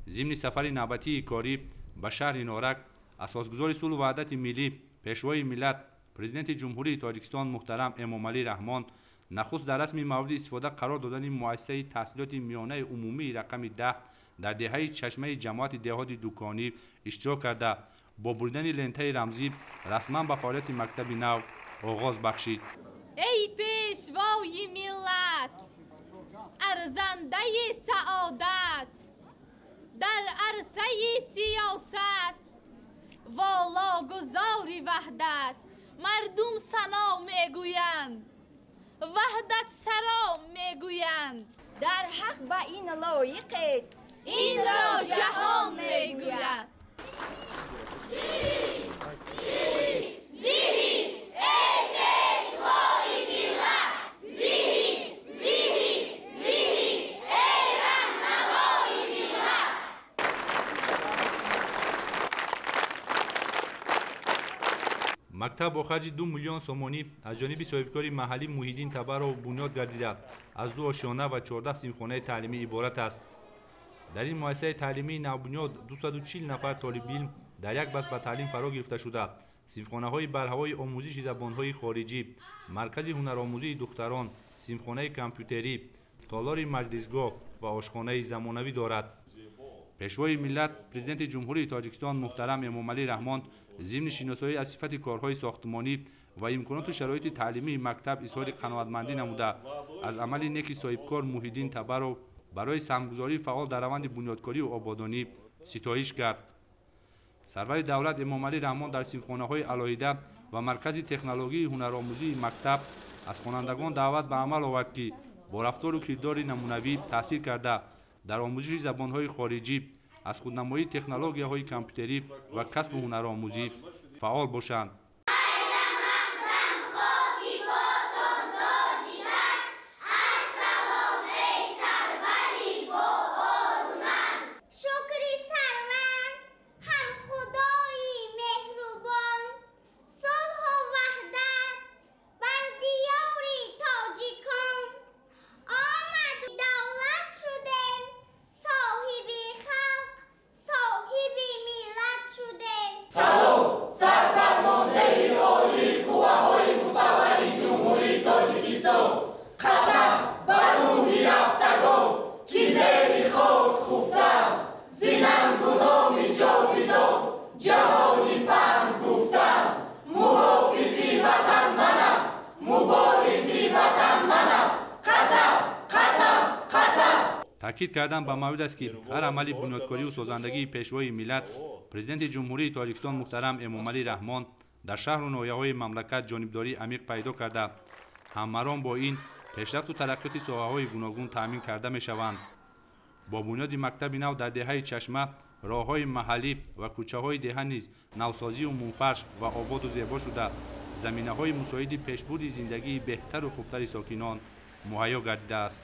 Зимни сафари навбатии корӣ ба шаҳри Норак, асосгузори сулҳу ваҳдати миллӣ, пешвои миллат, президенти Ҷумҳурии Тоҷикистон муҳтарам Эмомалӣ Раҳмон нахуст дар расми мавриди истифода қарор додани муассисаи таҳсилоти миёнаи умумии рақами 10 дар деҳаи Чашмаи ҷамоати деҳоти Дуконӣ иштирок карда, бо буридани лентаи рамзӣ расман ба фаъолияти мактаби нав оғоз бахшид. Эй пешвои миллат, арзандаи саодат, дар арсаи сиёсат вологузори ваҳдат, мардум сано мегӯянд, ваҳдатсаро мегӯянд. Дар ҳақ ба ин лоиқед, инро ҷаҳон мегӯяд. Зиҳи, эй пешвои миллат, зиҳи, зиҳи, зиҳи, эй раҳнамои миллат. Мактаб бо харҷи 2 миллион сомонӣ аз ҷониби соҳибкори маҳаллӣ Муҳиддин Табаров бунёд гардида, аз 2 ошёна ва 14 синфхонаи таълимӣ иборат аст. Дар ин муассисаи таълимии навбунёд 240 нафар толибилм дар як баст ба таълим фаро гирифта шуда, синфхонаҳои барҳавои омӯзиши забонҳои хориҷӣ, маркази ҳунаромӯзии духтарон, синфхонаи компютерӣ, толори маҷлисгоҳ ва ошхонаи замонавӣ дорад. Пешвои миллат, президенти Ҷумҳурии Тоҷикистон муҳтарам Эмомалӣ Раҳмон зимни шиносоӣ аз сифати корҳои сохтмонӣ ва имконоту шароити таълимии мактаб изҳори қаноатмандӣ намуда, аз амали неки соҳибкор Муҳиддин Табаров барои саҳмгузории фаъол дар раванди бунёдкорию ободонӣ ситоиш кард. Сарвари давлат Эмомалӣ Раҳмон дар синфхонаҳои алоҳида ва маркази технологияи ҳунаромӯзии мактаб аз хонандагон даъват ба амал овард, ки бо рафтору кирдори намунавӣ таҳсил карда, дар омӯзиши забонҳои хориҷӣ, аз худнамоии технологияҳои компютерӣ ва касбу ҳунаромӯзӣ фаъол бошанд. Таъкид кардан ба маврид аст, ки ҳар амали бунёдкорию созандагии пешвои миллат, президенти Ҷумҳурии Тоҷикистон муҳтарам Эмомалӣ Раҳмон дар шаҳру ноҳияҳои мамлакат ҷонибдории амиқ пайдо карда, ҳаммарон бо ин пешрафту тараққиёти соҳаҳои гуногун таъмин карда мешаванд. Бо бунёди мактаби нав дар деҳаи Чашма, роҳҳои маҳаллӣ ва кӯчаҳои деҳа низ навсозию мунфарш ва ободу зебо шуда, заминаҳои мусоиди пешбурди зиндагии беҳтару хубтари сокинон муҳайё гардидааст.